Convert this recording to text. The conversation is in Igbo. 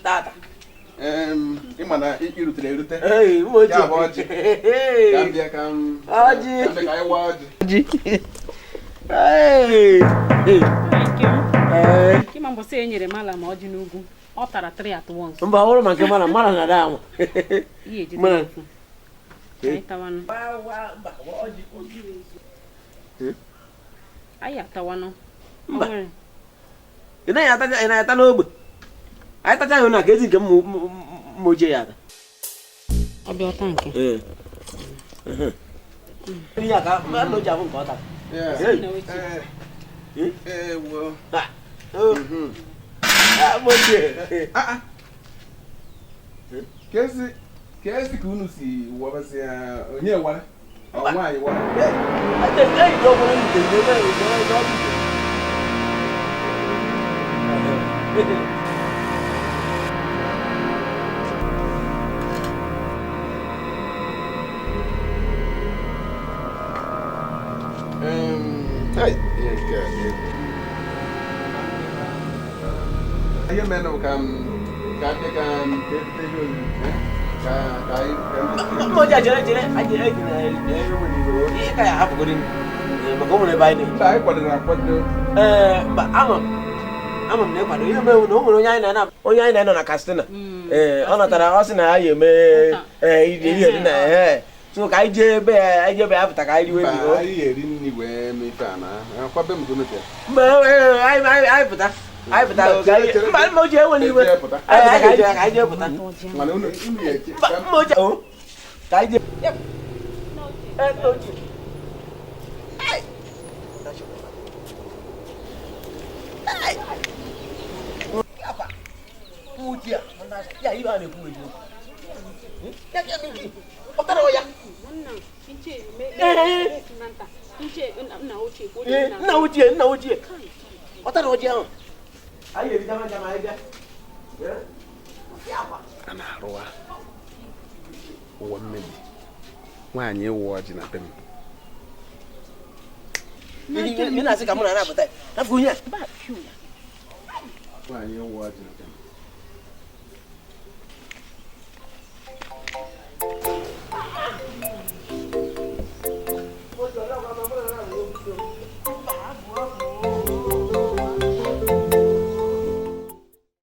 Tata. Ị ma na i rutere erute. Ee, mma ochie. Ya bụ ọjị. Ka m bịa ka m Ọjị. ka m bịa ka anyị waa ọjị. Ọjị. Ee. Nke m. Ee. Ịma mbọsị e nyere mala ma ọjị n'ugwu, ọ tara 3 at once. Mba, ọ bụrụ ma nke mara mara na ada anwụ. Ihe ejide Mara. ofu. Ka anyị tawanụ. Anyị atawanụ. Ọ Mba. nwere. Ị naghị atacha, ị na-ata n'ogbe. Anyị tacha ya na ka ezi nke mma ochie ya ata. Ọ bịa ọta nke. Ee. Ihe a ka nna ochie abụ nke ọ tara. Yeah. Hey. Nna ochie. Ee, ewo. Ha. Oh. Ah, mma ochie. Ah, ah. Kezi ka unu si wabazi ya, onye wara? Ọ nwaanyị wara? Ee, eyi ji ọgwụ n'ite, n'ebe n'ebe ọgwụ ite. Hey, ihe nke a dị egwu. Ihe mere bụ ka m ka m bịa ka m ka ebute ihe oriri, eh? Ka ka anyị ka m Mma ochie, chere chere, anyị eji na ihe ka ya hapụgoro m. Maka o nwere ebe anyị na-eje. Mba, anyị kwadoro akwado. Ee, mba, ama m na ịkwado ihe mere na o nwere onye anyị na onye anyị na-anọ na Katsina. Ee, ọ natara, ọ sị na ya ga-eme ee ije ihe dị na ee, so ka anyị jee ebe ya, anyị jee ebe ya pụta ka anyị riwe Mba, nri. anyị ga-eri nri wee mee ife a na akwabe m gomete. Mba, ee, anyị pụta, anyị pụta. Mba, ka anyị- chere, chere. Mba, mma ochie, enwere iwe. Jee pụta. Anyị pụta ka anyị jee pụta. Mana unu unu ga-eche. Mba, mma ochie, o ka anyị jee. Ee, nna ochie. Ai! Ai! Mma ochie a, ya ihe a na-ekwu eziokwu. Ya, ya, ya, ọ tara ya. Nna, nche me- Ee. na nta. Nche nna ochie ka o Ee, ji nna ochie, nna ochie. Ọ tara ọjị ahụ. Anyị eri jama jama, anyị bịa. Ee? Ya kwa. A na-arụwa ụwa mmebi, nwaanyị ịwụ ọjị na be m. Ị na-asị ka mụ na na-apụta ya. Afọ onye a. Nwaanyị ịwụ ọjị na be m.